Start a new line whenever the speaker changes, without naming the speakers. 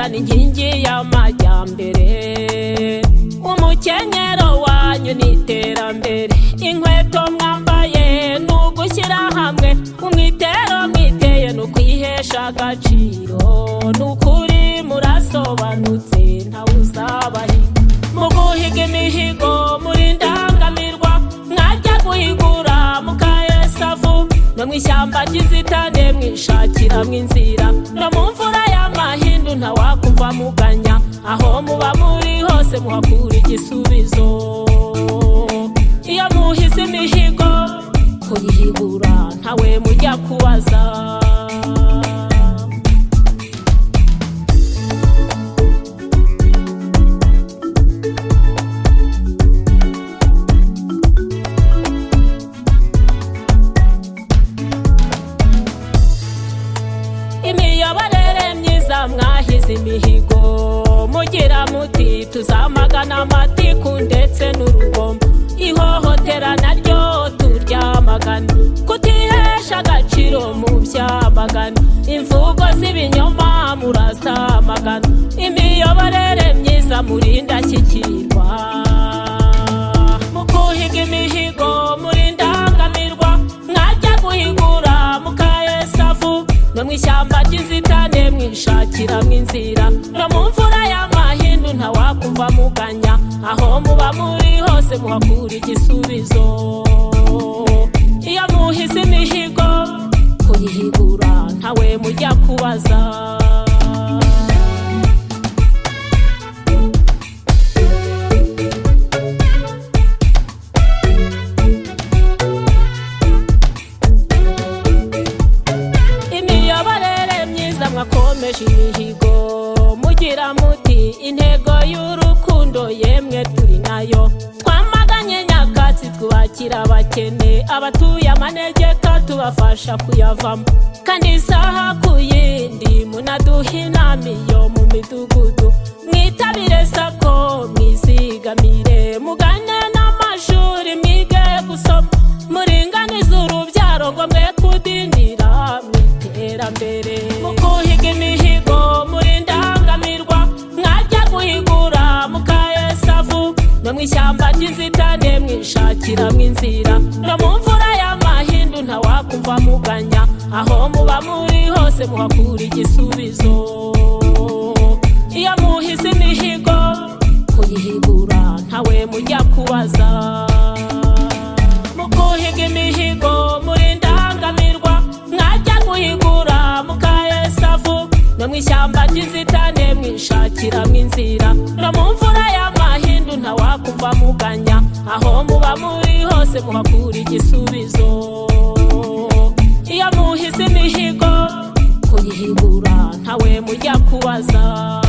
mwiza ni inkingi y'amajyambere. Umukenyero wanyu ni iterambere, inkweto mwambaye ni ugushyira hamwe, umwitero mwiteye ni ukwihesha agaciro. Ni ukuri murasobanutse, ntawe uzabahiga. Mu guhiga imihigo muri ndangamirwa, mwajya guhigura mukayesavu, no mu ishyamba ry'inzitane mwishakiramo inzira, no mu mvura y'amahindu ntawakumva muganya. Aho muba muri hose muhakura igisubizo. Iyo muhize imihigo kuyihigura ntawe mujya kubaza. Imiyoborere myiza mwahize imihigo, mugira muti tuzamagana amatiku ndetse n'urugomo, ihohotera naryo turyamagana, kutihesha agaciro mu byamagana, imvugo z'ibinyoma murazamagana. Imiyoborere myiza muri indashyikirwa. Mu guhiga imihigo muri ndangamirwa, mwajya guhigura mukayesavu, no mu ishyamba ry'inzitane mwishakiramo inzira, no mu mvura y'amahindu ntawakumva muganya. Aho muba muri hose muhakura igisubizo. Iyo muhize imihigo kuyihigura ntawe mujya kubaza. Imiyoborere myiza mwakomeje imihigo, mugira muti intego y'urukundo yemwe turi nayo, twamaganye nyakatsi twubakira abakene, abatuye amanegeka tubafasha kuyavamo, kandi isaha ku yindi munaduha inama iyo mu midugudu. Mwitabire sako mwizigamire, mugane n'amashuri mwige gusoma, muringanize urubyaro ngo mwe kudindira mu iterambere. Mu guhiga imihigo muri ndangamirwa, mwajya guhigura mukayesavu, no mu ishyamba ry'inzitane mwishakiramo inzira, no mu mvura y'amahindu ntawakumva muganya. Aho muba muri hose muhakura igisubizo. Iyo muhize imihigo kuyihigura ntawe mujya kubaza. Mu guhiga imihigo muri ndangamirwa, mwajya guhigura mukayesavu, no mu ishyamba ry'inzitane mwishakiramo inzira, no mu mvura y'amahindu ntawakumva muganya. Aho muba muri hose muhakura igisubizo. Iyo muhize imihigo kuyihigura ntawe mujya kubaza.